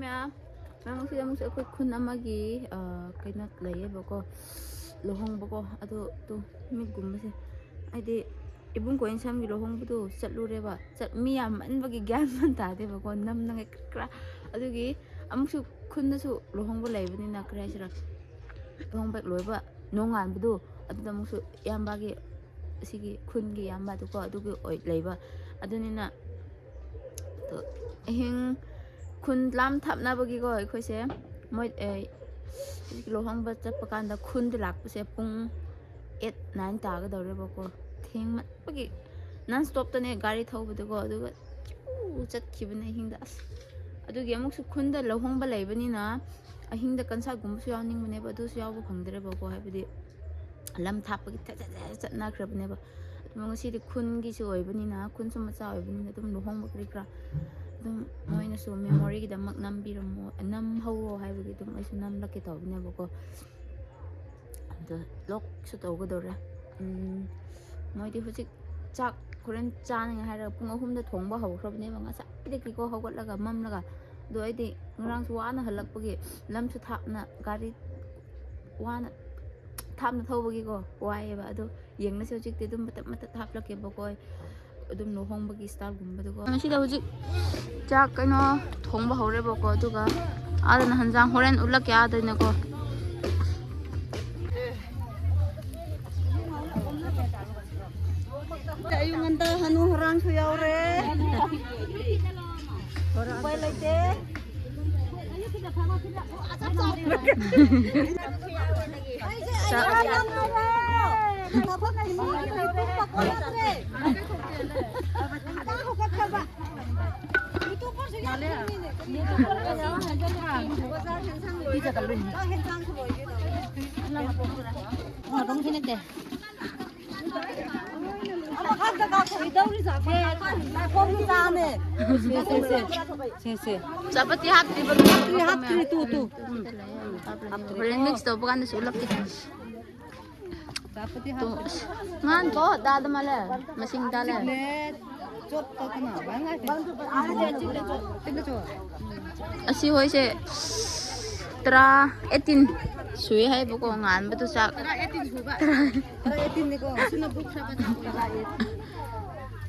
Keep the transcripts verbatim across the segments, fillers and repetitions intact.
ꯃꯌꯥꯝ, ꯃꯌꯥꯝ, ꯁꯤꯗ ꯑꯃꯨꯛꯁꯨ ꯑꯩꯈꯣꯏ ꯈꯨꯟ ꯑꯃꯒꯤ, ꯑ, ꯀꯩꯅꯣ ꯂꯩꯌꯦꯕꯀꯣ, ꯂꯨꯍꯣꯡꯕꯀꯣ꯫ ꯑꯗꯣ ꯇꯨ ꯃꯤꯠꯀꯨꯝꯕꯁꯦ, ꯍꯥꯏꯗꯤ ꯏꯕꯨꯡ ꯀꯣꯏꯟꯁꯝꯒꯤ ꯂꯨꯍꯣꯡꯕꯗꯣ ꯆꯠꯂꯨꯔꯦꯕ꯫ ꯆꯠ-, ꯃꯤ ꯌꯥꯝꯃꯟꯕꯒꯤ ꯒ꯭ꯌꯥꯟ ꯃꯦꯟ ꯇꯥꯗꯦꯕꯀꯣ, ꯅꯝꯅꯉꯥꯏ ꯀꯔꯤ ꯀꯔꯥ꯫ ꯑꯗꯨꯒꯤ ꯑꯃꯨꯛꯁꯨ ꯈꯨꯟꯗꯁꯨ ꯂꯨꯍꯣꯡꯕ ꯂꯩꯕꯅꯤꯅ, ꯀꯔꯤ ꯍꯥꯏꯁꯤꯔꯥ, ꯂꯨꯍꯣꯡꯕ ꯍꯦꯛ ꯂꯣꯏꯕ ꯅꯣꯡꯉꯥꯟꯕꯗꯣ, ꯑꯗꯨꯗ ꯑꯃꯨꯛꯁꯨ ꯏꯌꯥꯝꯕꯒꯤ, ꯑꯁꯤꯒꯤ ꯈꯨꯟꯒꯤ ꯏꯌꯥꯝꯕꯗꯨꯀꯣ, ꯑꯗꯨꯒꯤ ꯑꯣꯏ ꯂꯩꯕ꯫ ꯑꯗꯨꯅꯤꯅ ꯑꯗꯣ ꯑꯍꯤꯡ ꯈꯨꯟ ꯂꯥꯝ ꯊꯥꯞꯅꯕꯒꯤꯀꯣ ꯑꯩꯈꯣꯏꯁꯦ, ꯃꯣꯏ, ꯑꯦ, ꯂꯨꯍꯣꯡꯕ ꯆꯠꯄ ꯀꯥꯟꯗ ꯈꯨꯟꯗ ꯂꯥꯛꯄꯁꯦ ꯄꯨꯡ ꯑꯩꯠ ꯅꯥꯏꯟ ꯇꯥꯒꯗꯧꯔꯦꯕꯀꯣ꯫ ꯊꯦꯡꯃꯟꯕꯒꯤ ꯅꯟ ꯁ꯭ꯇꯣꯞꯇꯅꯦ ꯒꯥꯔꯤ ꯊꯧꯕꯗꯀꯣ, ꯑꯗꯨꯒ ꯆꯨ ꯆꯠꯈꯤꯕꯅꯦ ꯑꯍꯤꯡꯗ꯫ ꯑꯁ, ꯑꯗꯨꯒꯤ ꯑꯃꯨꯛꯁꯨ ꯈꯨꯟꯗ ꯂꯨꯍꯣꯡꯕ ꯂꯩꯕꯅꯤꯅ ꯑꯍꯤꯡꯗ ꯀꯟꯁꯔꯠꯀꯨꯝꯕꯁꯨ ꯌꯥꯎꯅꯤꯡꯕꯅꯦꯕ, ꯑꯗꯨꯁꯨ ꯌꯥꯎꯕ ꯐꯪꯗ꯭ꯔꯦꯕꯀꯣ, ꯍꯥꯏꯕꯗꯤ ꯂꯝ ꯊꯥꯞꯄꯒꯤ ꯊꯠ ꯊꯠ ꯊꯠ ꯆꯠꯅꯈ꯭ꯔꯕꯅꯦꯕ꯫ ꯑꯗꯨꯕꯨ ꯉꯁꯤꯗꯤ ꯈꯨꯟꯒꯤꯁꯨ ꯑꯣꯏꯕꯅꯤꯅ, ꯈꯨꯟꯁꯨ ꯃꯆꯥ ꯑꯣꯏꯕꯅꯤꯅ, ꯑꯗꯨꯝ ꯂꯨꯍꯣꯡꯕ ꯀꯔꯤ ꯀꯔꯥ ꯑꯗꯨꯝ ꯃꯣꯏꯅꯁꯨ ꯃꯦꯃꯣꯔꯤꯒꯤꯗꯃꯛ ꯅꯝꯕꯤꯔꯝꯃꯣ, ꯅꯝꯍꯧꯔꯣ ꯍꯥꯏꯕꯒꯤ ꯑꯗꯨꯝ ꯑꯩꯁꯨ ꯅꯝꯂꯛꯀꯦ ꯇꯧꯕꯅꯦꯕꯀꯣ꯫ ꯑꯗꯣ ꯂꯣꯛꯁꯨ ꯇꯧꯒꯗꯧꯔꯦ꯫ ꯎꯝ, ꯃꯣꯏꯗꯤ ꯍꯧꯖꯤꯛ ꯆꯥꯛ ꯍꯣꯔꯦꯟ ꯆꯥꯅꯤꯡꯉꯥꯏ ꯍꯥꯏꯔꯒ ꯄꯨꯡ ꯑꯍꯨꯝꯗ ꯊꯣꯡꯕ ꯍꯧꯈ꯭ꯔꯕꯅꯦꯕ, ꯉꯁꯥꯏꯗꯒꯤꯀꯣ ꯍꯧꯒꯠꯂꯒ ꯃꯝꯂꯒ꯫ ꯑꯗꯣ ꯑꯩꯗꯤ ꯉꯔꯥꯡꯁꯨ ꯋꯥꯅ ꯍꯜꯂꯛꯄꯒꯤ, ꯂꯝꯁꯨ ꯊꯥꯞꯅ, ꯒꯥꯔꯤ ꯋꯥꯅ ꯊꯥꯞꯅ ꯊꯧꯕꯒꯤꯀꯣ ꯋꯥꯏꯑꯦꯕ꯫ ꯑꯗꯣ ꯌꯦꯡꯅꯁꯦ, ꯍꯧꯖꯤꯛꯇꯤ ꯑꯗꯨꯝ ꯃꯇꯠ ꯃꯇꯠ ꯍꯥꯞꯂꯛꯀꯦꯕꯀꯣ, ꯑꯩ ꯑꯗꯨꯝ ꯂꯨꯍꯣꯡꯕꯒꯤ ꯁ꯭ꯇꯥꯏꯜꯒꯨꯝꯕꯗꯀꯣ꯫ ꯉꯁꯤꯗ ꯍꯧꯖꯤꯛ ꯆꯥꯛ ꯀꯩꯅꯣ ꯊꯣꯡꯕ ꯍꯧꯔꯦꯕꯀꯣ, ꯑꯗꯨꯒ ꯑꯥꯗꯅ ꯍꯟꯖꯥꯡ ꯍꯣꯔꯦꯟ ꯎꯠꯂꯛꯀꯦ ꯑꯥꯗꯅꯀꯣ꯫ ꯑꯌꯨꯛ ꯉꯟꯇꯥ ꯍꯅꯨ ꯍꯔꯥꯡꯁꯨ ꯌꯥꯎꯔꯦ꯫ ꯎꯄꯥꯏ ꯂꯩꯇꯦ꯫ ꯆꯥꯛ ꯆꯥꯄꯇꯤ ꯍꯥꯞꯇ꯭ꯔꯤꯕ? ꯍꯥꯞꯇ꯭ꯔꯤ, ꯍꯥꯞꯇ꯭ꯔꯤ, ꯇꯨ, ꯇꯨ꯫ ꯎꯝ꯫ ꯍꯣꯔꯦꯟ ꯃꯤꯛꯁ ꯇꯧꯕ ꯀꯥꯟꯗꯁꯨ ꯎꯠꯂꯛꯀꯦ꯫ ꯆꯥꯄꯇꯤ ꯇꯨ꯫ ꯍꯥꯞꯇ꯭ꯔꯤ꯫ ꯑꯁ, ꯉꯥꯟ ꯀꯣ, ꯗꯥꯗ ꯃꯥꯂꯦ꯫ ꯃꯁꯤꯡ ꯗꯥꯂꯦ꯫ ꯆꯣꯠ ꯇꯧꯗꯅ, ꯚꯥꯏ ꯉꯥꯏ꯫ ꯇꯤꯡꯒ ꯆꯣ꯫ ꯑꯁꯤ ꯍꯣꯏꯁꯦ ꯇꯔꯥ, ꯑꯩꯠꯇꯤꯟ ꯁꯨꯏ ꯍꯥꯏꯕꯀꯣ, ꯉꯥꯟꯕꯗꯨ ꯆꯥꯛ꯫ ꯇꯔꯥ ꯑꯩꯠꯇꯤꯟ ꯁꯨꯕ꯫ ꯇꯔꯥ ꯑꯩꯠꯇꯤꯟꯅꯤꯀꯣ꯫ ꯁꯤꯅ ꯕꯨꯛ ꯈꯔ ꯃꯆꯥ ꯑꯣꯏꯕ꯫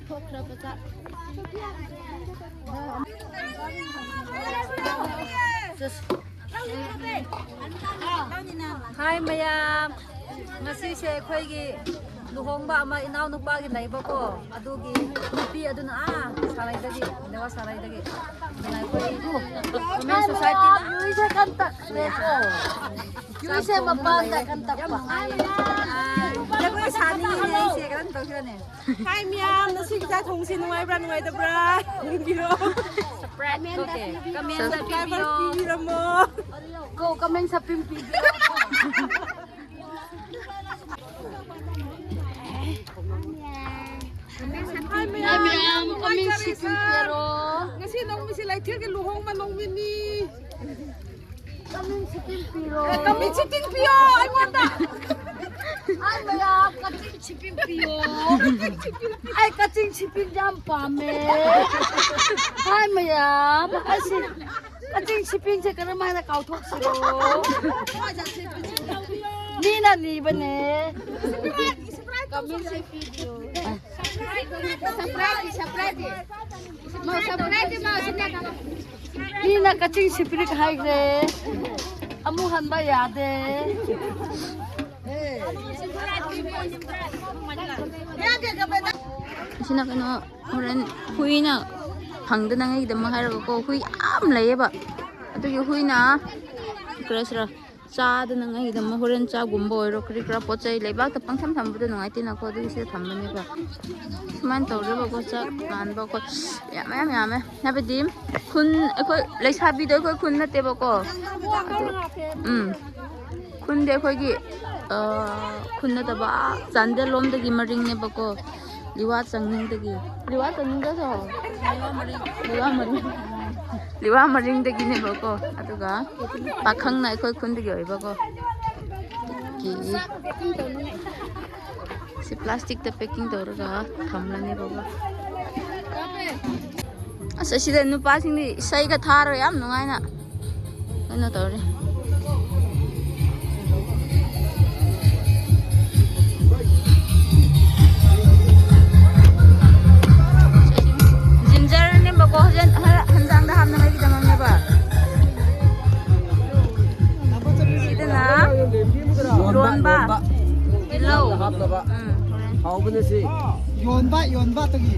ꯊꯣꯛꯈ꯭ꯔꯕ ꯆꯥꯛ꯫ ꯆꯠꯁꯤ꯫ ꯍꯥꯏ ꯃꯌꯥꯝ, ꯉꯁꯤꯁꯦ ꯑꯩꯈꯣꯏꯒꯤ ꯂꯨꯍꯣꯡꯕ ꯑꯃ ꯏꯅꯥꯎꯅꯨꯄꯥꯒꯤ ꯂꯩꯕꯀꯣ, ꯑꯗꯨꯒꯤ ꯅꯨꯄꯤ ꯑꯗꯨꯅ ꯑꯥ ꯁꯥꯔꯩꯗꯒꯤ, ꯅꯦꯋꯥ ꯁꯥꯔꯩꯗꯒꯤ꯫ ꯑꯗꯨꯅ ꯑꯩꯈꯣꯏ Women Society ꯗ ꯌꯨꯏꯁꯦ ꯀꯟ ꯇꯛꯈ꯭ꯔꯦꯀꯣ꯫ ꯌꯨꯏꯁꯦ ꯃꯄꯥꯟꯗ ꯀꯟ ꯇꯛꯄ꯫ ꯑꯥ, ꯖꯒꯣꯏ ꯁꯥꯅꯤꯡꯉꯤꯅꯦ ꯑꯩꯁꯦ, ꯀꯔꯝ ꯇꯧꯁꯤꯔꯅꯦ? ꯍꯥꯏ ꯃꯌꯥꯝ, ꯉꯁꯤꯒꯤ ꯆꯥꯛ ꯊꯣꯡꯕꯁꯤ ꯅꯨꯡꯉꯥꯏꯕ꯭ꯔꯥ ꯅꯨꯡꯉꯥꯏꯇꯕ꯭ꯔꯥ? ꯌꯦꯡꯕꯤꯔꯣ꯫ ꯀꯃꯦꯟꯗ ꯁꯕꯁꯀ꯭ꯔꯥꯏꯕꯔ ꯄꯤꯕꯤꯔꯣ꯫ ꯄꯤꯕꯤꯔꯝꯃꯣ꯫ ꯀꯣ, ꯀꯃꯦꯟ ꯁꯞꯄꯤꯡ ꯄꯤꯕꯤꯔꯣ꯫ ꯍꯥꯏ ꯃꯌꯥꯝ, ꯃꯌꯥꯝ, ꯀꯃꯦꯟ ꯁꯞꯄꯤꯡ ꯄꯤꯔꯣ꯫ ꯉꯁꯤ ꯅꯣꯡꯃꯁꯤ ꯂꯩꯊꯦꯜꯒꯤ ꯂꯨꯍꯣꯡꯕ ꯅꯣꯡꯃꯅꯤ꯫ ꯀꯃꯤꯟ ꯁꯤꯇꯤꯡ ꯄꯤꯔꯣ꯫ ꯑꯦ, ꯀꯃꯤꯟ ꯁꯤꯇꯤꯡ ꯄꯤꯌꯣ ꯑꯩꯉꯣꯟꯗ꯫ ꯍꯥꯏ ꯃꯌꯥꯝ, ꯀꯛꯆꯤꯡ ꯁꯤꯇꯤꯡ ꯄꯤꯌꯣ꯫ ꯑꯩ ꯀꯛꯆꯤꯡ ꯁꯤꯇꯤꯡ ꯌꯥꯝ ꯄꯥꯝꯃꯦ꯫ ꯍꯥꯏ ꯃꯌꯥꯝ, ꯑꯁꯤ ꯀꯛꯆꯤꯡ ꯁꯤꯇꯤꯡꯁꯦ ꯀꯔꯝ ꯍꯥꯏꯅ ꯀꯥꯎꯊꯣꯛꯁꯤꯔꯣ? ꯃꯤꯅ ꯅꯤꯕꯅꯦ꯫ ꯀꯃꯤꯟ ꯁꯤꯇꯤꯡ ꯄꯤꯌꯣ꯫ Surprise, surprise. ꯃꯥ ꯁꯔꯄ꯭ꯔꯥꯏꯖ ꯃꯥ ꯁꯤꯅ꯫ ꯃꯤꯅ ꯀꯛꯆꯤꯡ ꯁꯤꯄ꯭ꯔꯤꯛ ꯍꯥꯏꯈ꯭ꯔꯦ꯫ ꯑꯃꯨꯛ ꯍꯟꯕ ꯌꯥꯗꯦ꯫ ꯑꯁꯤꯅ ꯀꯩꯅꯣ, ꯍꯣꯔꯦꯟ ꯍꯨꯏꯅ ꯐꯪꯗꯅꯉꯩꯒꯤꯗꯃꯛ ꯍꯥꯏꯔꯒꯀꯣ, ꯍꯨꯏ ꯌꯥꯝ ꯂꯩꯌꯦꯕ꯫ ꯑꯗꯨꯒꯤ ꯍꯨꯏꯅ ꯀꯔꯤ ꯍꯥꯏꯁꯤꯔꯥ, ꯆꯥꯗꯅꯉꯩꯒꯤꯗꯃꯛ ꯍꯣꯔꯦꯟ ꯆꯥꯛꯒꯨꯝꯕ ꯑꯣꯏꯔꯣ, ꯀꯔꯤ ꯀꯔꯥ ꯄꯣꯠ ꯆꯩ ꯂꯩꯕꯥꯛꯇ ꯄꯪꯊꯝ ꯊꯝꯕꯗꯣ ꯅꯨꯡꯉꯥꯏꯇꯦꯅꯀꯣ, ꯑꯗꯨꯒꯤ ꯁꯤꯗ ꯊꯝꯕꯅꯦꯕ꯫ ꯁꯨꯃꯥꯏꯅ ꯇꯧꯔꯦꯕꯀꯣ, ꯆꯥꯛ ꯉꯥꯟꯕ ꯑꯩꯈꯣꯏ ꯌꯥꯝ, ꯃꯌꯥꯝ ꯌꯥꯝꯃꯦ꯫ ꯍꯥꯏꯕꯗꯤ ꯈꯨꯟ, ꯑꯩꯈꯣꯏ ꯂꯩꯁꯥꯕꯤꯗꯣ ꯑꯩꯈꯣꯏ ꯈꯨꯟ ꯅꯠꯇꯦꯕꯀꯣ꯫ ꯑꯗꯨ, ꯎꯝ, ꯈꯨꯟꯗꯤ ꯑꯩꯈꯣꯏꯒꯤ, ꯑ, ꯈꯨꯟ ꯅꯠꯇꯕ, ꯑꯥ, ꯆꯥꯟꯗꯦꯜ ꯂꯣꯝꯗꯒꯤ ꯃꯔꯤꯡꯅꯦꯕꯀꯣ꯫ ꯂꯤꯋꯥ ꯆꯪꯅꯤꯡꯗꯒꯤ, ꯂꯤꯋꯥ ꯆꯪꯅꯤꯡꯗꯁꯨ ꯂꯤꯋꯥ ꯃꯔꯤꯡ, ꯂꯤꯋꯥ ꯃꯔꯤꯡꯗꯒꯤꯅꯦꯕꯀꯣ꯫ ꯑꯗꯨꯒ ꯄꯥꯈꯪꯅ ꯑꯩꯈꯣꯏ ꯈꯨꯟꯗꯒꯤ ꯑꯣꯏꯕꯀꯣ꯫ ꯀꯤ ꯁꯤ ꯄ꯭ꯂꯥꯁꯇꯤꯛꯇ ꯄꯦꯛꯀꯤꯡ ꯇꯧꯔꯒ ꯊꯝꯂꯅꯦꯕꯀꯣ꯫ ꯑꯁ, ꯑꯁꯤꯗ ꯅꯨꯄꯥꯁꯤꯡꯗꯤ ꯏꯁꯩꯒ ꯊꯥꯔꯒ ꯌꯥꯝ ꯅꯨꯡꯉꯥꯏꯅ ꯀꯩꯅꯣ ꯇꯧꯔꯤ꯫ ꯖꯤꯟꯖꯔꯅꯦꯕꯀꯣ, ꯍꯧꯖꯤꯛ ꯍ-, ꯍꯟꯖꯥꯡꯗ ꯍꯥꯞꯅꯉꯥꯏꯒꯤꯗꯃꯛꯅꯦꯕ꯫ ꯁꯤꯗꯅ ꯂꯣꯟꯕ, ꯂꯣꯟꯕ꯫ ꯇꯤꯜꯍꯧ꯫ ꯍꯥꯞꯅꯕ꯫ ꯎꯝ, ꯍꯣꯔꯦꯟ꯫ ꯍꯥꯎꯕꯅꯦ ꯁꯤ꯫ ꯌꯣꯟꯕ, ꯌꯣꯟꯕ ꯇꯒꯤ꯫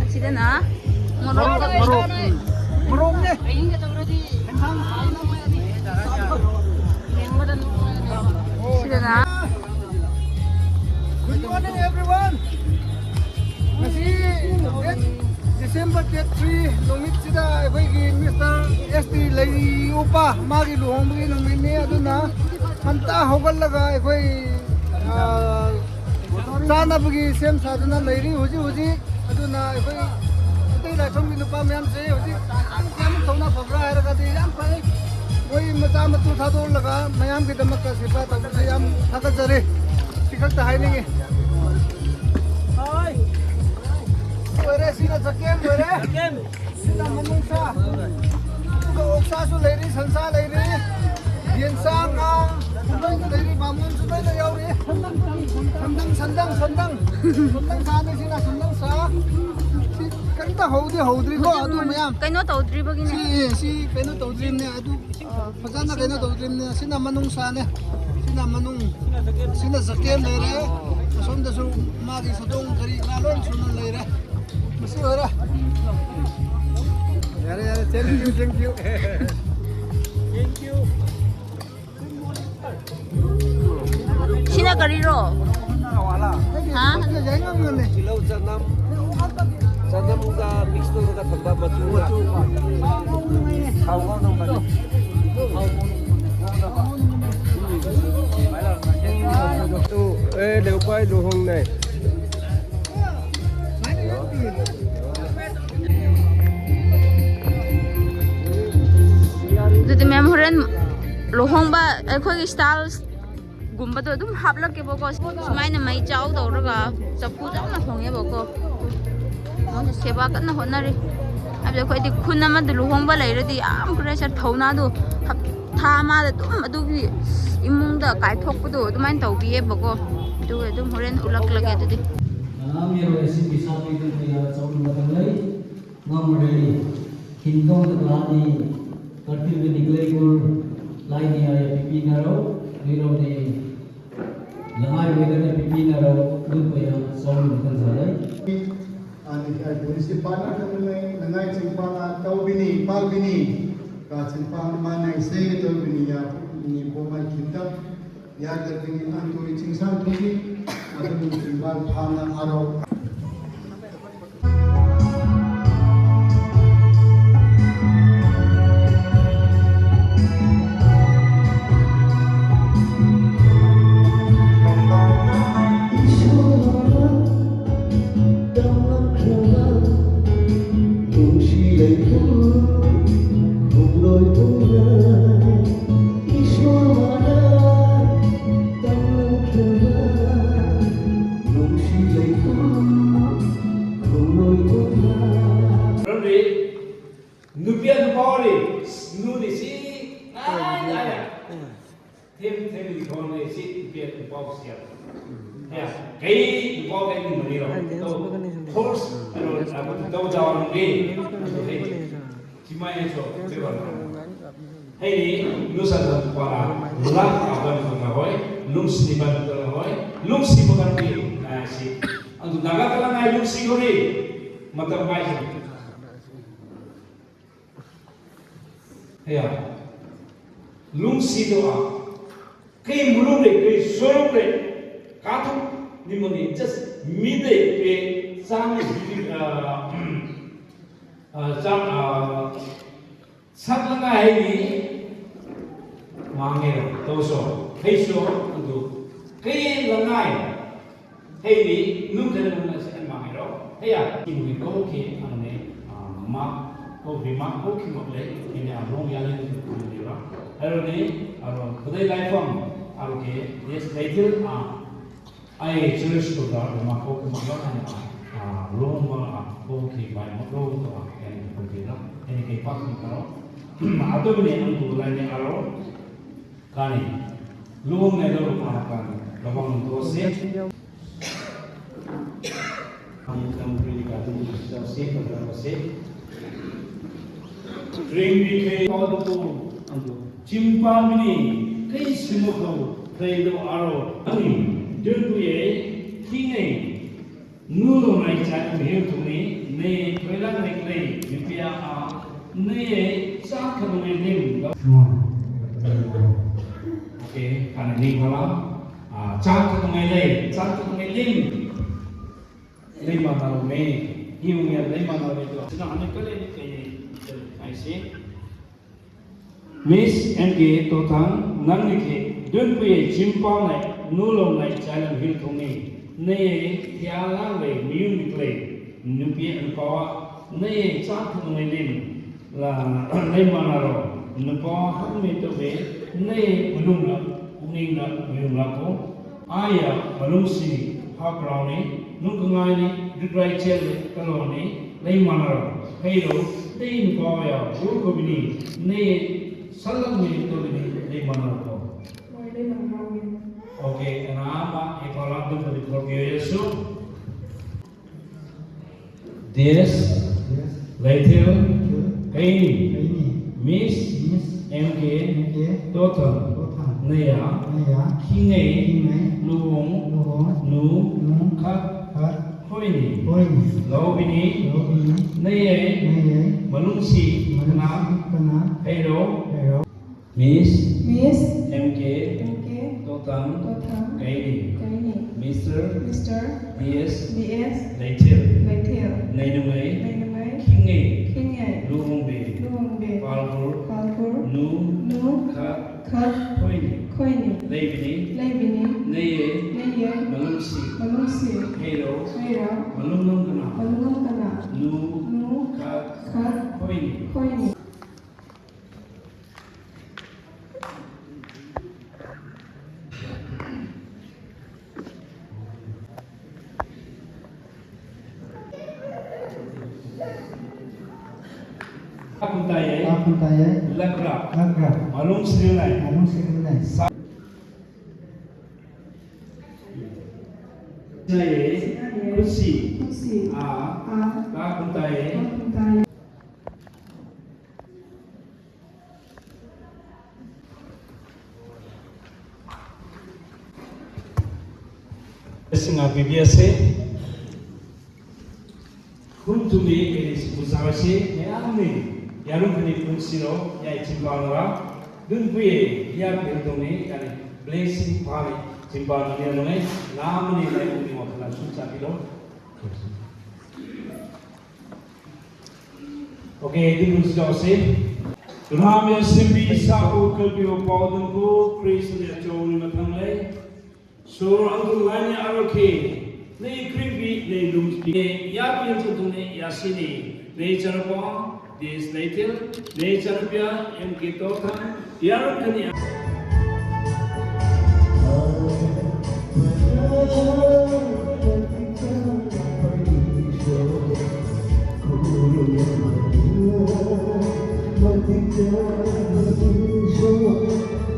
ꯑꯁꯤꯗꯅ ꯃꯣꯔꯣꯛ꯫ ꯃꯣꯔꯣꯛ, ꯎꯝ꯫ ꯃꯣꯔꯣꯛꯅꯦ꯫ ꯁꯤꯗꯅ꯫ Good morning, everyone. ꯉꯁꯤ date, December date three ꯅꯨꯃꯤꯠꯁꯤꯗ ꯑꯩꯈꯣꯏꯒꯤ Mister S T ꯂꯩꯔꯤ ꯎꯄꯥ ꯃꯥꯒꯤ ꯂꯨꯍꯣꯡꯕꯒꯤ ꯅꯨꯃꯤꯠꯅꯤ꯫ ꯑꯗꯨꯅ ꯉꯟꯇꯥ ꯍꯧꯒꯠꯂꯒ ꯑꯩꯈꯣꯏ, ꯑ, ꯆꯥꯅꯕꯒꯤ ꯁꯦꯝ ꯁꯥꯗꯨꯅ ꯂꯩꯔꯤ ꯍꯧꯖꯤꯛ ꯍꯧꯖꯤꯛ꯫ ꯑꯗꯨꯅ ꯑꯩꯈꯣꯏ ꯃꯩꯇꯩ ꯂꯥꯏꯁ꯭ꯔꯝꯒꯤ ꯅꯨꯄꯥ ꯃꯌꯥꯝꯁꯦ ꯍꯧꯖꯤꯛ ꯌꯥꯝ ꯀꯌꯥꯃꯨꯛ ꯊꯧꯅꯥ ꯐꯕ꯭ꯔꯥ ꯍꯥꯏꯔꯒꯗꯤ ꯌꯥꯝ ꯐꯩ꯫ ꯃꯣꯏ ꯃꯆꯥ ꯃꯇꯨ ꯊꯥꯗꯣꯛꯂꯒ ꯃꯌꯥꯝꯒꯤꯗꯃꯛꯇ ꯁꯦꯕꯥ ꯇꯧꯕꯁꯦ ꯌꯥꯝ ꯊꯥꯒꯠꯆꯔꯤ꯫ ꯁꯤ ꯈꯛꯇ ꯍꯥꯏꯅꯤꯡꯉꯤ꯫ ꯂꯣꯏꯔꯦ, ꯁꯤꯅ ꯆꯀꯦꯝ ꯂꯣꯏꯔꯦ꯫ ꯁꯤꯅ ꯃꯅꯨꯡꯁꯥ꯫ ꯑꯗꯨꯒ ꯑꯣꯛꯁꯥꯁꯨ ꯂꯩꯔꯤ, ꯁꯟꯁꯥ ꯂꯩꯔꯤ, ꯌꯦꯟꯁꯥ, ꯉꯥ, ꯂꯣꯏꯅ ꯂꯩꯔꯤ, ꯕꯥꯃꯣꯟꯁꯨ ꯂꯣꯏꯅ ꯌꯥꯎꯔꯤ꯫ ꯁꯟꯗꯪ, ꯁꯟꯗꯪ, ꯁꯟꯗꯪ꯫ ꯁꯟꯗꯪ ꯁꯥꯅꯤ, ꯁꯤꯅ ꯁꯟꯗꯪ ꯁꯥ꯫ ꯁꯤ ꯀꯔꯤꯝꯇ ꯍꯧꯗꯤ ꯍꯧꯗ꯭ꯔꯤꯀꯣ, ꯑꯗꯨ ꯃꯌꯥꯝ꯫ ꯀꯩꯅꯣ ꯇꯧꯗ꯭ꯔꯤꯕꯒꯤꯅꯦ꯫ ꯁꯤ, ꯁꯤ ꯀꯩꯅꯣ ꯇꯧꯗ꯭ꯔꯤꯕꯅꯦ, ꯑꯗꯨ ꯑꯣ꯫ ꯐꯖꯅ ꯀꯩꯅꯣ ꯇꯧꯗ꯭ꯔꯤꯕꯅꯦ꯫ ꯁꯤꯅ ꯃꯅꯨꯡ ꯁꯥꯅꯦ꯫ ꯁꯤꯅ ꯃꯅꯨꯡ, ꯁꯤꯅ ꯆꯀꯦꯝ ꯂꯩꯔꯦ꯫ ꯑꯁꯣꯝꯗꯁꯨ ꯃꯥꯒꯤ ꯁꯥꯗꯣꯡ ꯀꯔꯤ ꯀꯔꯥ ꯂꯣꯏ ꯁꯨꯅ ꯂꯩꯔꯦ꯫ ꯃꯁꯤ ꯑꯣꯏꯔꯦ꯫ ꯌꯥꯔꯦ, ꯌꯥꯔꯦ꯫ Thank you, thank you꯫ Thank you꯫ ꯁꯤꯅ ꯀꯔꯤꯔꯣ? ꯍꯥ? ꯇꯤꯜꯍꯧ, ꯆꯅꯝ, ꯆꯅꯝꯒ mix ꯇꯧꯔꯒ ꯊꯝꯕ ꯃꯆꯨ꯫ ꯊꯥꯎ ꯉꯧꯅꯕ꯫ ꯇꯨ, ꯑꯦ, ꯂꯦꯎꯄꯥꯏ ꯂꯨꯍꯣꯡꯅꯩ꯫ ꯑꯗꯨꯗꯤ ꯃꯦꯝ, ꯍꯣꯔꯦꯟ ꯂꯨꯍꯣꯡꯕ ꯑꯩꯈꯣꯏꯒꯤ styles ꯒꯨꯝꯕꯗꯣ ꯑꯗꯨꯝ ꯍꯥꯞꯂꯛꯀꯦꯕꯀꯣ꯫ ꯁꯨꯃꯥꯏꯅ ꯃꯩ ꯆꯥꯎ ꯇꯧꯔꯒ ꯆꯐꯨ ꯆꯥꯎꯅ ꯊꯣꯡꯉꯦꯕꯀꯣ꯫ ꯃꯣꯏꯅ ꯁꯦꯕꯥ ꯀꯟꯅ ꯍꯣꯠꯅꯔꯤ꯫ ꯍꯥꯏꯕꯗꯤ ꯑꯩꯈꯣꯏꯗꯤ ꯈꯨꯟ ꯑꯃꯗ ꯂꯨꯍꯣꯡꯕ ꯂꯩꯔꯗꯤ ꯌꯥꯝ ꯀꯔꯤ ꯍꯥꯏꯁꯤꯔ, ꯊꯧꯅꯥꯗꯣ ꯍꯞ-, ꯊꯥ ꯑꯃꯗ ꯑꯗꯨꯝ ꯑꯗꯨꯒꯤ ꯏꯃꯨꯡꯗ ꯀꯥꯏꯊꯣꯛꯄꯗꯣ ꯑꯗꯨꯃꯥꯏꯅ ꯇꯧꯕꯤꯌꯦꯕꯀꯣ꯫ ꯑꯗꯨꯒ ꯑꯗꯨꯝ ꯍꯣꯔꯦꯟ ꯎꯠꯂꯛꯂꯒꯦ ꯑꯗꯨꯗꯤ꯫ Nami aro esi bisa pitu ya chong na tanglai. Ngamrei. Hindong na lani. Kartil ni glei kur. Lai ni aya pipi naro. Niro ni. Langai wei na pipi naro. Lupa ya chong na tanglai. Ani ai polisi pana tamle, nangai chingpang a tau bini, pal bini. Ka chingpang mana isei tau bini ya, ni bomai kinta. Ya ka bini antu chingsang tuki, atu chingpang pana aro. Nupia nupawari, nudi si, ay, ay, ay. Thêm, thêm đi con này xí, Việt Nam bao xia. Ya, cái bao cái mình đi rồi. Đâu, force, rồi, à, đâu giàu mình đi. Chỉ may cho, cái bằng. Hay đi, lu sa sa qua là, lăng à, ban của nó hỏi, lung si ban của nó hỏi, lung si ban đi, à, si. Ang tu naga ka lang ay lung si ko ri, matabay siya. Haya. Lungsi do a. Kei mulung le, kei soyong le. Kathum ni mo ni just mi de pe sang ni bi, ah, ah, sang, ah, sak la ngai ni. Mange ro, to so. Hei so, do. Kei la ngai. Hei ni, nung kena nung nasi kan mangai ro. Hei ya, ki mungkin ko ki, anu ne, ah, ma, ko bi ma, ko ki mok le, ini a rong ya le ni ko ni ro. Hei ro ni, aro, budai lai fam, aro ke, yes, lai til, ah, ai church ko da, ma ko ki mok ro, hei ya. ꯂꯨꯍꯣꯡꯕ ꯍꯧꯈꯤꯕ ꯃꯇꯨꯡꯗ ꯑꯩꯅ ꯄꯨꯟꯁꯤꯗ ꯑꯩꯅ ꯀꯩ ꯄꯥꯛꯁꯤꯡ ꯈꯔꯣ ꯑꯗꯨꯕꯨꯅꯤ ꯑꯗꯨ ꯂꯥꯏꯅꯤꯡ ꯑꯔꯣ ꯀꯥꯅꯤ ꯂꯨꯍꯣꯡꯅ ꯂꯧꯔꯨ ꯃꯍꯥꯛꯀꯥꯟ ꯂꯧꯍꯣꯡ ꯇꯣꯛꯑꯁꯤ꯫ ꯀꯝꯄ꯭ꯔꯤꯒ ꯑꯗꯨꯝ ꯇꯧꯁꯤ ꯐꯖꯕꯁꯤ꯫ ꯔꯤꯡ ꯔꯤꯈꯩ ꯄꯥꯎꯗꯨ ꯆꯤꯝꯄꯥꯃꯤꯅꯤ ꯀꯩ ꯁꯤꯃꯨꯈꯧ ꯈꯩꯗꯣ ꯑꯔꯣ ꯑꯅꯤ ꯗꯨꯟꯕꯨꯌꯦ ꯊꯤꯡꯉꯩ ꯅꯨꯂꯣ ꯅꯥꯏ ꯆꯥꯏ ꯃꯤꯍꯦꯜ ꯊꯨꯡꯅꯤ ꯅꯦ ꯊꯣꯏꯂꯥꯡ ꯂꯩ ꯂꯩ ꯅꯨꯄꯤꯌꯥ ꯑꯥ ꯅꯦ ꯆꯥꯛ ꯈꯗꯨꯉꯩ ꯂꯤꯝ꯫ Okay, ꯀꯥꯟꯅ ꯅꯤꯡ ꯐꯂꯥ ꯆꯥꯛ ꯈꯗꯨꯉꯩ ꯂꯩ ꯆꯥꯛ ꯈꯗꯨꯉꯩ ꯂꯤꯝ꯫ ꯂꯩꯃꯥꯟꯅꯔꯝꯃꯦ꯫ ꯏꯃꯨꯡ ꯌꯥꯝ ꯂꯩꯃꯥꯟꯅꯔꯝꯃꯦ꯫ ꯑꯗꯣ ꯁꯤꯅ ꯍꯟꯗꯛ ꯀꯔꯤ ꯀꯔꯤ ꯍꯥꯏꯁꯤ? Miss M K Tothang, ꯅꯪꯅ ꯀꯦ ꯗꯨꯟꯄꯨꯌꯦ ꯆꯤꯝꯄꯥꯎꯅ ꯅꯨꯂꯣꯡꯅ ꯆꯥꯏꯂꯝ ꯍꯤꯜ ꯊꯣꯡꯅꯤ꯫ ꯅꯌꯦ ꯊꯤꯌꯥꯂꯥꯡ ꯂꯩ ꯃꯤꯌꯨꯝ ꯂꯩ ꯅꯨꯄꯤ ꯅꯨꯄꯥꯋꯥ ꯅꯌꯦ ꯆꯥꯛ ꯊꯣꯡꯉꯩ ꯂꯩ ꯂꯩꯃꯥꯟꯅꯔꯣ ꯅꯨꯄꯥꯋꯥ ꯍꯛꯃꯤ ꯇꯧꯋꯦ ꯅꯌꯦ ꯃꯅꯨꯡꯗ ꯄꯨꯛꯅꯤꯡꯗ ꯃꯤꯌꯨꯝ ꯂꯥꯛꯄꯣ꯫ ꯑꯥꯌ ꯃꯅꯨꯡꯁꯤ ꯍꯥꯞꯄ꯭ꯔꯥꯎꯅꯤ ꯅꯨꯡꯀꯉꯥꯏꯅꯤ ꯗꯨꯗ꯭ꯔꯥꯏ ꯆꯦꯜꯂꯤ ꯀꯂꯣꯅꯤ ꯂꯩ ꯃꯥꯟꯅꯔꯣ ꯍꯩꯔꯣ ꯂꯩ ꯅꯨꯄꯥ ꯃꯌꯥꯝ ꯎꯔꯨꯀꯣꯕꯤꯅꯤ ꯅꯦ ꯁꯜꯂꯝꯃꯤ ꯇꯧꯕꯤꯅꯤ ꯂꯩ ꯃꯥꯟꯅꯔꯣ꯫ ꯍꯣꯏ, ꯂꯩ ꯃꯥꯟꯅꯔꯣ꯫ Okay, ꯀꯅꯥ ꯑꯃ ꯑꯦꯀꯣꯂꯥꯝꯗ ꯃꯅꯤꯄꯨꯔꯒꯤ ꯑꯣꯏꯔꯁꯨ ꯗꯦꯁ ꯂꯩꯊꯦꯜ ꯀꯩꯅꯤ꯫ Miss M K ꯇꯣꯊꯝ ꯅꯌꯥ ꯈꯤꯉꯩ ꯂꯨꯍꯣꯡ ꯅꯨ ꯈꯛ ꯍꯣꯏꯅꯤ꯫ ꯂꯧꯕꯤꯅꯤ ꯅꯌꯦ ꯃꯅꯨꯡꯁꯤ ꯀꯅꯥ ꯍꯩꯔꯣ꯫ Miss Miss M K M K ꯇꯣꯊꯝ ꯇꯣꯊꯝ ꯀꯩꯅꯤ꯫ ꯀꯩꯅꯤ꯫ Mister Mister D S D S ꯂꯩꯊꯦꯜ ꯂꯩꯊꯦꯜ ꯅꯩꯅꯨꯡꯉꯩ ꯅꯩꯅꯨꯡꯉꯩ ꯈꯤꯡꯉꯩ ꯈꯤꯡꯉꯩ ꯂꯨꯍꯣꯡꯕꯤ ꯂꯨꯍꯣꯡꯕꯤ ꯄꯥꯜꯄꯨꯔ ꯄꯥꯜꯄꯨꯔ ꯅꯨ ꯅꯨ ꯈꯛ ꯈꯛ ꯈꯣꯏꯅꯤ꯫ ꯈꯣꯏꯅꯤ꯫ ꯂꯩꯕꯤꯅꯤ ꯂꯩꯕꯤꯅꯤ ꯅꯩꯌꯦ ꯅꯩꯌꯦ ꯃꯅꯨꯡꯁꯤ ꯃꯅꯨꯡꯁꯤ ꯍꯩꯔꯣ ꯍꯩꯔꯣ ꯃꯅꯨꯡ ꯅꯝꯗꯅ ꯃꯅꯨꯡ ꯅꯝꯗꯅ ꯅꯨ ꯅꯨ ꯈꯛ ꯈꯛ ꯈꯣꯏꯅꯤ꯫ ꯈꯣꯏꯅꯤ꯫ ꯀꯥ ꯈꯨꯟꯇꯥꯏꯌꯦ꯫ ꯀꯥ ꯈꯨꯟꯇꯥꯏꯌꯦ꯫ ꯂꯛꯔꯥ꯫ ꯂꯛꯔꯥ꯫ ꯃꯂꯨꯡ ꯁꯤꯔꯤꯜꯅꯥꯏ꯫ ꯃꯂꯨꯡ ꯁꯤꯔꯤꯜꯅꯥꯏ꯫ ꯁꯥ-, ꯁꯤꯅꯥꯏꯌꯦ꯫ ꯈꯨꯠꯁꯤ꯫ ꯈꯨꯠꯁꯤ꯫ ꯑꯥ꯫ ꯑꯥ꯫ ꯀꯥ ꯈꯨꯟꯇꯥꯏꯌꯦ꯫ ꯀꯥ ꯈꯨꯟꯇꯥꯏꯌꯦ꯫ ꯁꯤꯡ ꯉꯥꯛꯄꯤꯕꯤꯔꯁꯦ꯫ ꯈꯨꯟ ꯊꯨꯝꯒꯤ ꯀꯦꯔꯤꯁ ꯄꯨꯖꯥꯔꯁꯤ ꯃꯌꯥꯝꯅ ꯌꯥꯔꯨꯝ ꯈꯨꯗꯤꯡ ꯄꯨꯟꯁꯤꯔꯣ ꯌꯥꯏ ꯆꯤꯡꯕꯥꯅꯔꯥ꯫ ꯗꯨꯟ ꯄꯨꯌꯦ ꯌꯥ ꯄꯦꯟꯗꯣꯡꯅꯤ ꯌꯥꯅꯤ blessing ꯐꯥꯅꯤ ꯆꯤꯡꯕꯥꯅ ꯅꯦꯝꯅꯉꯩ ꯅꯥꯃꯅꯤ ꯂꯥꯏꯕꯨꯡꯒꯤ ꯋꯥꯈꯜ ꯑꯁꯨꯝ ꯆꯥꯕꯤꯔꯣ꯫ Okay, ꯑꯗꯨꯝ ꯆꯠꯁꯤ꯫ ꯔꯥꯝ ꯌꯥꯁꯤꯟꯕꯤ ꯁꯥꯕꯨ ꯀꯜꯕꯤꯌꯣ ꯄꯥꯎꯗꯝꯕꯨ ꯈ꯭ꯔꯤꯁꯅ ꯆꯧꯅ ꯃꯊꯪ ꯂꯩ꯫ ꯁꯣꯔ ꯑꯗꯨ ꯂꯥꯏꯅ ꯑꯔꯣꯈꯤ꯫ ꯅꯩ ꯈ꯭ꯔꯤꯕꯤ ꯅꯩ ꯂꯨꯝꯁꯤ꯫ ꯌꯥꯕꯤ ꯑꯗꯨ ꯊꯨꯡꯅ ꯌꯥꯁꯤꯅꯤ꯫ ꯅꯩ ꯆꯔꯄ ꯗꯦꯁ ꯂꯩꯊꯤꯜ꯫ ꯅꯩ ꯆꯔꯄꯤꯌꯥ ꯑꯦꯝ ꯀꯦ ꯇꯣꯊꯟ꯫ ꯌꯥꯔꯛꯀꯅꯤ꯫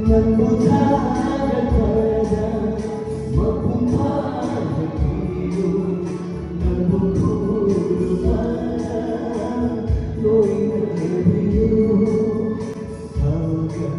ꯅꯪꯕꯨ ꯊꯥꯒꯠꯄꯗ ꯃꯄꯨꯡ ꯐꯥꯍꯟꯕꯤꯌꯨ꯫ ꯅꯪꯕꯨ ꯈꯨꯔꯨꯝꯕꯗ ꯂꯣꯏꯅ ꯂꯩꯕꯤꯌꯨ꯫ ꯊꯥꯒꯠ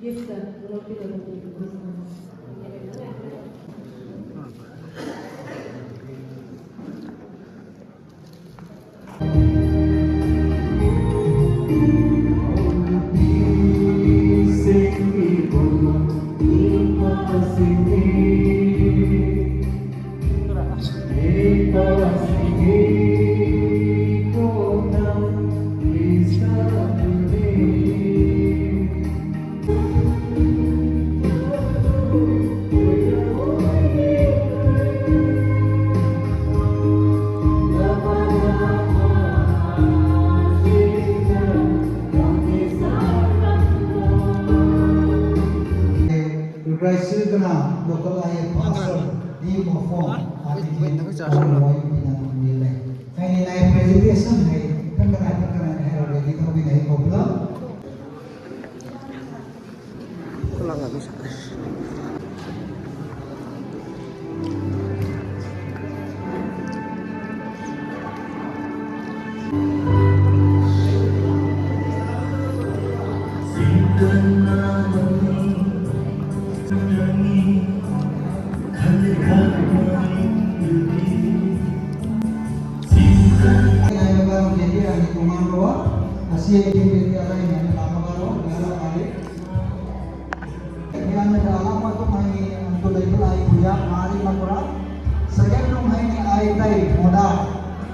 Esta, no lo pido, no lo pido, no lo pido. Request ꯇꯧꯗꯨꯅ local I A pastor D ꯃꯣꯐꯣꯡ ꯑꯗꯒꯤ ꯄꯥꯎꯃꯩ ꯄꯤꯅ ꯊꯝꯕꯤꯔꯦ꯫ ꯍꯥꯏꯅꯤ ꯅꯥꯏ presentation ꯍꯥꯏ ꯊꯪꯒꯅꯥꯏ ꯊꯪꯒꯅꯥꯏ ꯍꯥꯏꯔ ready ꯇꯧꯕꯤꯅ ꯍꯩꯀꯣ ꯄꯨꯂꯞ꯫ Nai ba bang jadi ani kumando wa, asi ai kiri ala ini ani lama baro, baro ari. Yan na ala pa to mai ni anto lai to ai kuya mari makura. Second nung hai ni ai tai moda.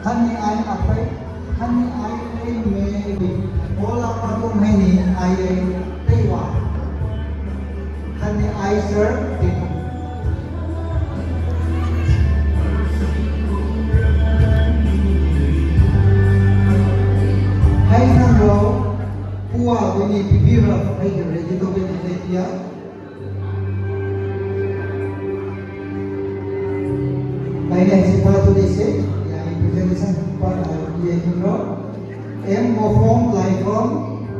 Kan ni ai apai, kan ni ai tai me. Ola pa to hai ni ai tai wa. Kan ni ai sir. Hai nang lo. Pua bini pipira hai ke ready to bini dia. Hai nang si pa tu dese ya presentation pa dia tu ro. M Mofong Laifong,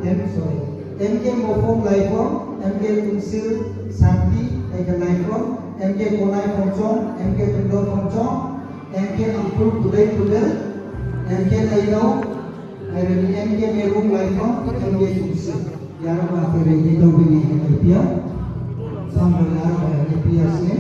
M sorry, M K Mofong Laifong, M K Kunsil Santi hai ke Laifong, M K Konai Phongchong, M K Tundo Phongchong, M K Angkul Pudai Pudel, M K Laino, ꯍꯥꯏꯔꯅꯤ M ꯀꯦ ꯃꯦꯔꯨꯡ ꯂꯥꯏꯐꯝ, M ꯀꯦ ꯇꯨꯡꯁꯤ꯫ ꯌꯥꯔꯕ ꯇꯦꯔꯩꯗꯤ ꯇꯧꯕꯤꯅꯤ ꯑꯦ P R. ꯁꯥꯡꯅ ꯌꯥꯔꯕ ꯑꯦ ꯄꯤ ꯑꯥꯔꯁꯤ꯫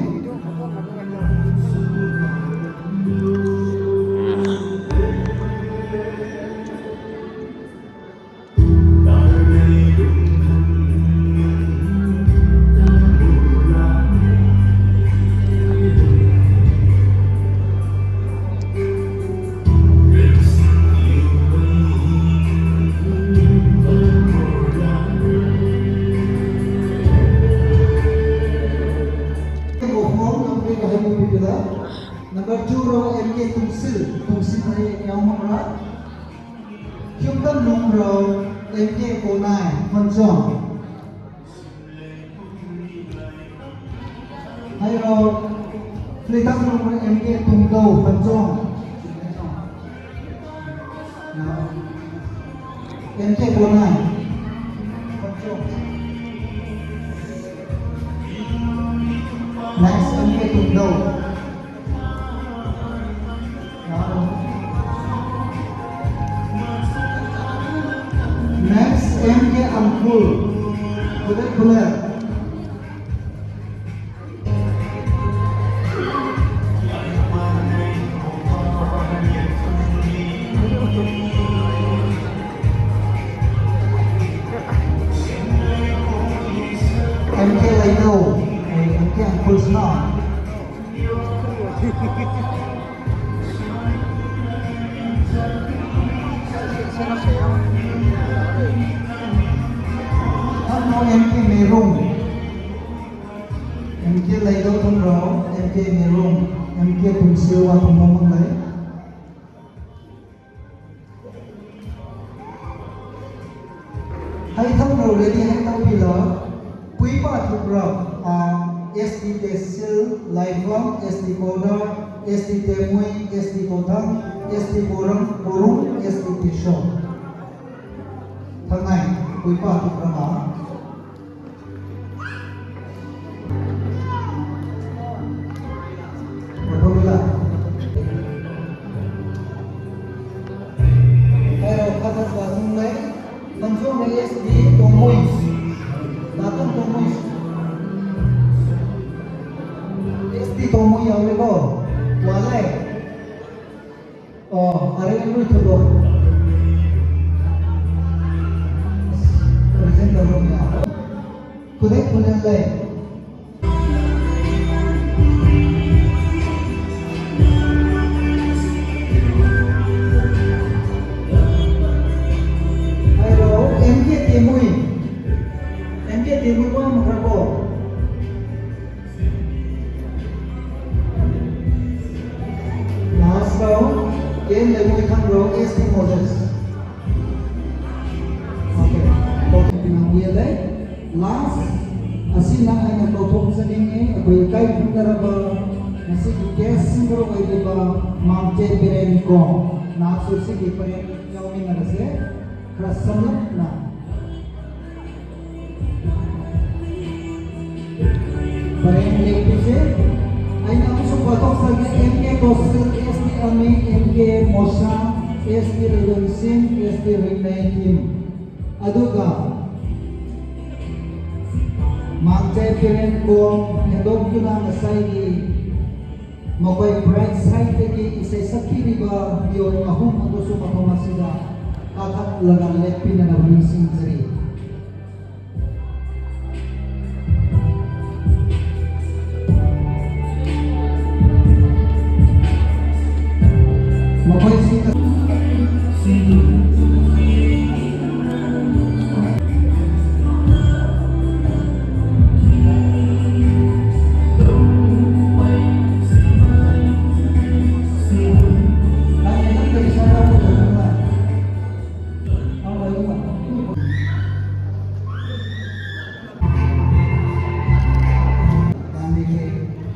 Number two ro M K Tungsil, Tungsil hai yaumamra. Kyukam nung ro M K Konai, Monchong. Hai ro, Flitam nung ro M K Tungdo, Monchong. M K Bonai. Next, M K Tungdo. Next, M K Angkul. Kulit kulit. M K Laido, eh, M K Angkul Snow. Ano M K Merong. M K Laido Thumrao, M K Merong, M K Pumseo wa Pumomang Lai. Hai Thumrao ready hai Thumrao. Puipa Thumrao, ah, S T Tehsil, Laifam, S T Kodar, S T Temui, S T Kodam, S T Boram, Borum, S T Tisho. Thangai, Puipa Thumrao. ꯇꯣꯃꯣꯏ, ꯗꯥꯇꯣꯟ ꯇꯣꯃꯣꯏ, ꯑꯦꯁ T ꯇꯣꯃꯣꯏ ꯌꯥꯎꯔꯦꯀꯣ꯫ ꯋꯥꯠꯂꯦ꯫ ꯑꯣ, ꯑꯔꯦꯝꯕ ꯊꯨꯗꯣꯛ꯫ Present ꯇꯧꯔꯣ ꯃꯌꯥꯝ꯫ ꯈꯨꯗꯩ ꯈꯨꯂꯦꯟ ꯂꯩ꯫ ꯍꯥꯏꯔꯣ, M ꯀꯦ ꯇꯦꯃꯨꯏ꯫ M ꯀꯦ ꯇꯦꯃꯨꯏ ꯋꯥ ꯑꯃ ꯈꯔ ꯀꯣ꯫ ꯂꯥꯁ ꯔꯣ, ꯑꯦꯟ ꯂꯩꯉꯣꯏ ꯊꯪ ꯔꯣ, ꯑꯦꯁ ꯇꯤ ꯃꯣꯖꯦꯁ꯫ ꯑꯣꯀꯦ, ꯂꯥꯁ ꯑꯁꯤꯅ ꯑꯩꯅ ꯀꯧꯊꯣꯛꯆꯅꯤꯡꯉꯤ, ꯑꯩꯈꯣꯏ ꯏꯀꯥꯏ ꯈꯨꯝꯅꯔꯕ ꯉꯁꯤꯒꯤ ꯒꯦꯁ ꯁꯤꯡꯒꯔ ꯑꯣꯏꯔꯤꯕ ꯃꯥꯡꯆꯦ ꯕꯤꯔꯦꯟ ꯀꯣ, ꯅꯍꯥꯛꯁꯨ ꯁꯤꯒꯤ ꯄꯔꯦꯡ ꯌꯥꯎꯃꯤꯟꯅꯔꯁꯦ꯫ ꯈꯔ ꯁꯝꯂꯞꯅ ꯄꯔꯦꯡ ꯂꯦꯞꯄꯤꯁꯦ꯫ ꯑꯩꯅ ꯑꯃꯨꯛꯁꯨ ꯄꯥꯊꯣꯛꯆꯒꯦ, ꯑꯦꯝ ꯀꯦ ꯀꯧꯁꯤꯜ, ꯑꯦꯁ ꯇꯤ ꯑꯃꯤ, ꯑꯦꯝ ꯀꯦ ꯃꯣꯁꯥ, ꯑꯦꯁ ꯇꯤ ꯂꯤꯂꯣꯟꯁꯤꯡ, ꯑꯦꯁ ꯇꯤ ꯔꯤꯡꯅꯩ ꯇꯤꯝ꯫ ꯑꯗꯨꯒ ꯃꯥꯡꯆꯥꯏ ꯄꯦꯔꯦꯟ ꯀꯣꯝ ꯍꯦꯟꯗꯣꯛꯇꯨꯅ ꯉꯁꯥꯏꯒꯤ ꯃꯈꯣꯏ ꯕ꯭ꯔꯥꯏꯠ ꯁꯥꯏꯠꯇꯒꯤ ꯏꯁꯩ ꯁꯛꯄꯤꯔꯤꯕ ꯃꯤꯑꯣꯏ ꯑꯍꯨꯝ ꯑꯗꯨꯁꯨ ꯃꯐꯝ ꯑꯁꯤꯗ ꯀꯥꯈꯠꯂꯒ ꯂꯦꯞꯄꯤꯅꯅꯕ ꯅꯤꯡꯁꯤꯡꯖꯔꯤ꯫ ꯃꯈꯣꯏꯁꯤꯡ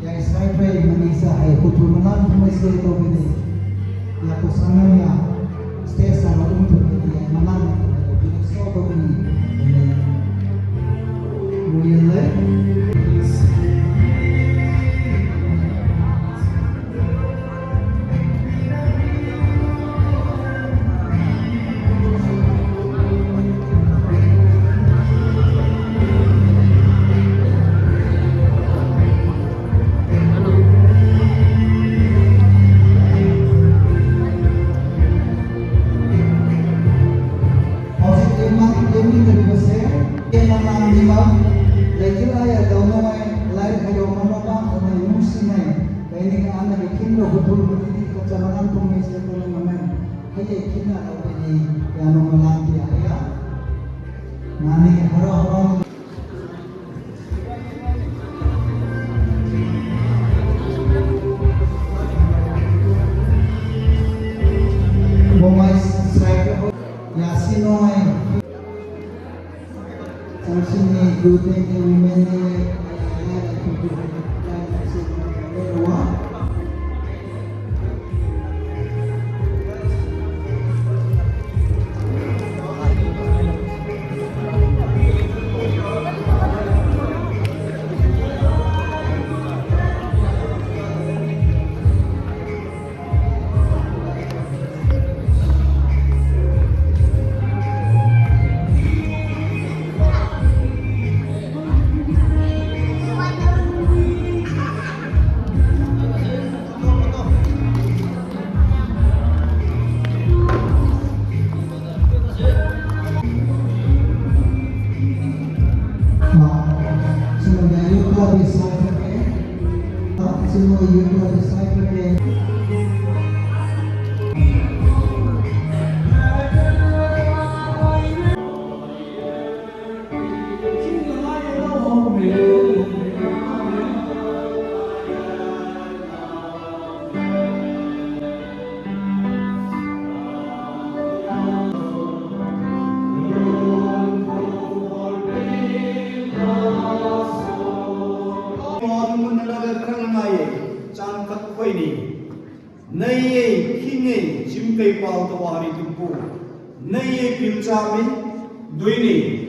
ꯌꯥꯏꯁꯥꯏ ꯄ꯭ꯔꯩ ꯃꯅꯤꯁꯥ ꯍꯥꯏ ꯈꯨꯊꯨ ꯃꯅꯥꯟ ꯊꯝꯃꯩꯁꯦ ꯇꯧꯕꯅꯤ꯫ ꯌꯥꯀꯣ ꯁꯥꯟꯅꯃꯤꯌꯥ ꯁ꯭ꯇꯦꯖ ꯁꯥꯕ ꯑꯗꯨꯝ ꯊꯝꯃꯤ ꯌꯥꯏ ꯃꯅꯥꯟ ꯊꯝꯃꯩ ꯇꯧꯕꯅꯤ꯫ ꯁꯣ ꯇꯧꯕꯅꯤ꯫ ꯃꯨꯌꯦꯜꯂꯦ꯫ Leikil aya daunamai, lai hayo mama bang amai nungsinai, kaini ana ke kinlo hutul mutiti kacha mangan tung mai se tulung amai, haya kina daupini, yano malanti aya. Nani haro haro. Bomai sai ke ho, yasinoi. Sini dute ke women ni. Naiye, kinge, jimkei pao to wahari tumpu. Naiye, pilchami, duini.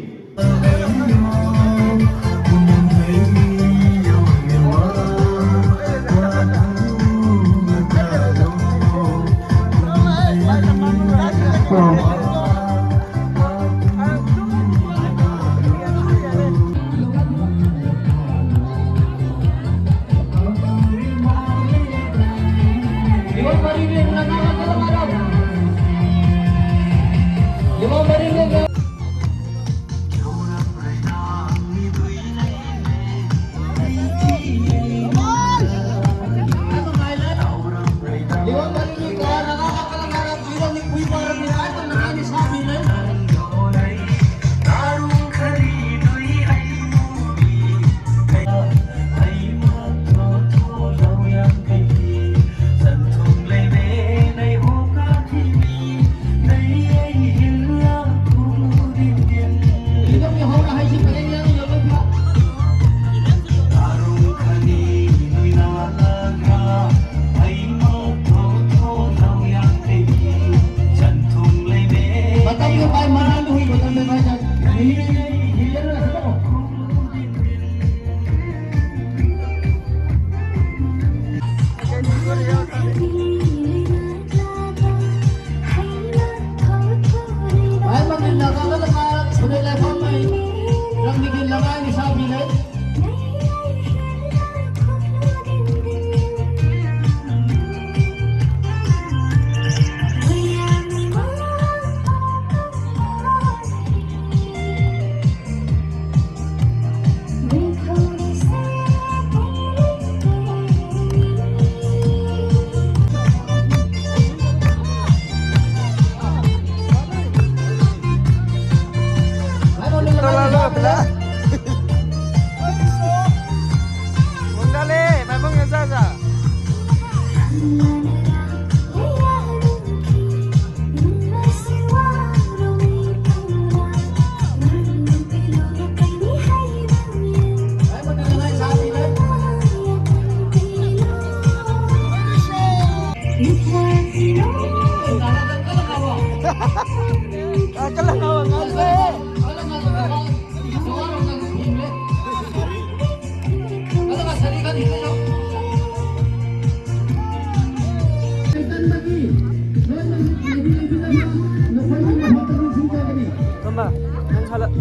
ꯀꯝꯕ? ꯅꯪ ꯁꯥꯂ-,